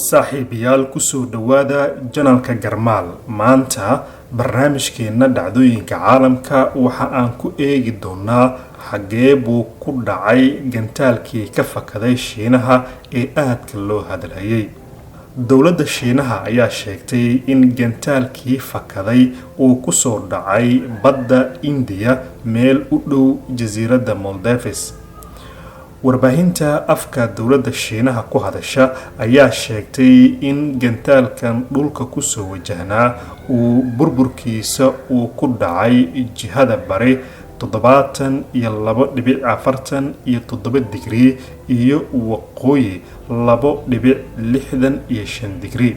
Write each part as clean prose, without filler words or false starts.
Saaxiibayaal, kusoo dhowaada channelka Garmaal. Maanta barnaamijkeena dhacdooyinka caalamka waxa aan ku eegi doonaa xagee buu ku dhacay gantaalkii ka fakaday Shiinaha ee aadka loo hadalhayay. Dowladda Shiinaha ayaa sheegtay in gantaalkii fakaday uu kusoo dhacay badda Indiya, meel u dhow jasiiradda Maldives. Warbaahinta afka dowladda Shiinaha ku hadasha ayaa sheegtay in gantaalkan dhulka kusoo wajahnaa uu burburkiisa uu ku dhacay jihada bari 72.47 digrii iyo waqooyi 2.65 digrii.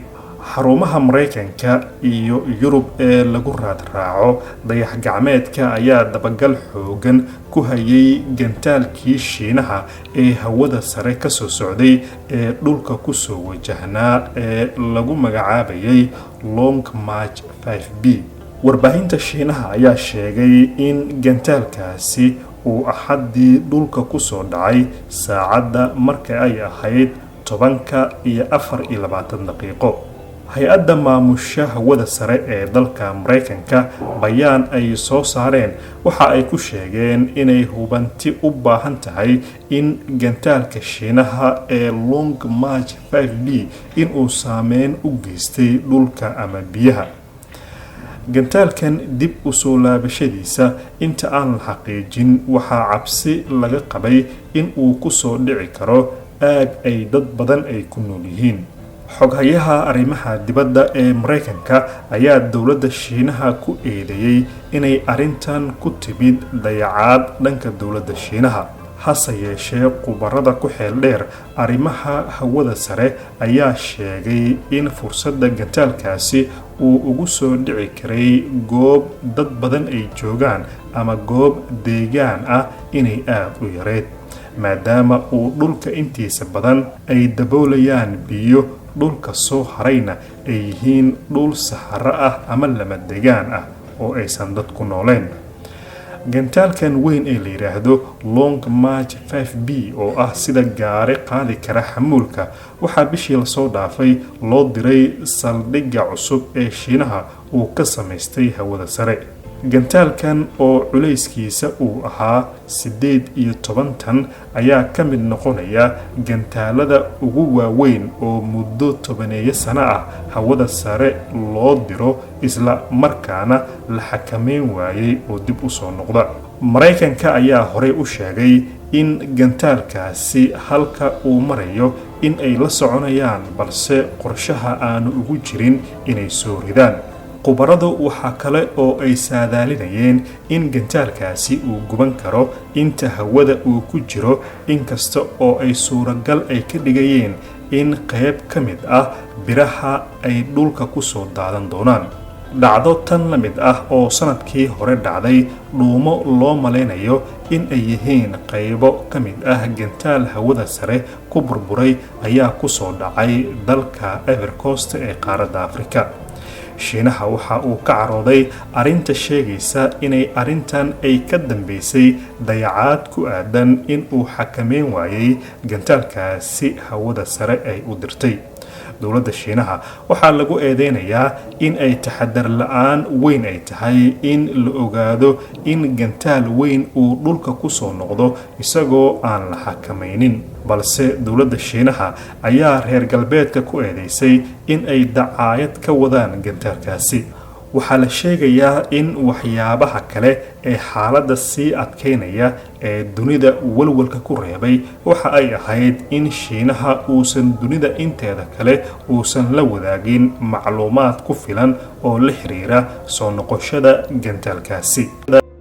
Xarumaha Mareykanka iyo Yurub ee lagu raadraaco dayax gacmeedka ayaa dabagal xoogan ku hayay gantaalkii Shiinaha ee hawada sare kasoo socday ee dhulka kusoo wajahnaa ee lagu magacaabayay Long March 5 B. Warbaahinta Shiinaha ayaa sheegay in gantaalkaasi uu Axaddii dhulka kusoo dhacay saacadda marka ay ahayd 10:24. Hay-adda maamusha hawada sare ee dalka Mareykanka bayaan ay soo saareen waxa ay ku sheegeen inay hubanti u baahan tahay in gantaalka Shiinaha ee Long March 5 B inuu saameyn u geystay dhulka ama biyaha. Gantaalkan dib u soo laabashadiisa inta aan la xaqiijin, waxaa cabsi laga qabay in uu kusoo dhici karo aag ay dad badan ay ku nool yihiin. Xoghayaha arrimaha dibadda ee Mareykanka ayaa dowladda Shiinaha ku eedeeyey inay arrintan ku timid dayacaad dhanka dowladda Shiinaha. Hase yeeshee, khubarada ku xeel dheer arrimaha hawada sare ayaa sheegay in fursadda gantaalkaasi uu ugu soo dhici karay goob dad badan ay joogaan ama goob deegaan ah inay aada u yareyd, maadaama uu dhulka intiisa badan ay daboolayaan biyo, dhulka soo harayna ay yihiin dhul saxaro ah ama lama degaan ah oo aysan dad ku nooleen. Gantaalkan weyn ee la yidhaahdo Long March 5 B oo ah sida gaari qaadi kara xamuulka, waxaa bishii lasoo dhaafay loo diray saldhigga cusub ee Shiinaha uu ka samaystay hawada sare. Gantaalkan oo culayskiisa uu ahaa 18 tan ayaa ka mid noqonaya gantaalada ugu waaweyn oo muddo tobaneeyo sano ah hawada sare loo diro, isla markaana la xakameyn waayey oo dib u soo noqda. Maraykanka ayaa horey u sheegay in gantaalkaasi halka uu marayo in ay la soconayaan, balse qorshaha aanu ugu jirin inay soo ridaan. Khubaradu waxaa kale oo ay saadaalinayeen in gantaalkaasi uu guban karo inta hawada uu ku jiro, inkasta oo ay suuragal ay ka dhigayeen in qayb ka mid ah biraha ay dhulka kusoo daadan doonaan. Dhacdo tan la mid ah oo sanadkii hore dhacday, dhuumo loo malaynayo in ay yihiin qaybo ka mid ah gantaal hawada sare ku burburay ayaa kusoo dhacay dalka Ivory Coast ee qaaradda Afrika. Shiinaha waxa uu ka carooday arrinta sheegaysa inay arrintan ay ka dambeysay dayacaad ku aadan in uu xakameyn waayey gantaalkaasi hawada sare ay u dirtay. Dowladda Shiinaha waxaa lagu eedeynayaa in ay taxadar la-aan weyn ay tahay in la ogaado in gantaal weyn uu dhulka kusoo noqdo isagoo aan la xakamaynin, balse dowladda Shiinaha ayaa reer galbeedka ku eedeysay in ay dacaayad ka wadaan gantaalkaasi. Waxaa la sheegayaa in waxyaabaha kale ee xaaladda sii adkeynaya ee dunida walwalka ku reebay waxa ay ahayd in Shiinaha uusan dunida inteeda kale uusan la wadaagin macluumaad ku filan oo la xiriira soo noqoshada gantaalkaasi.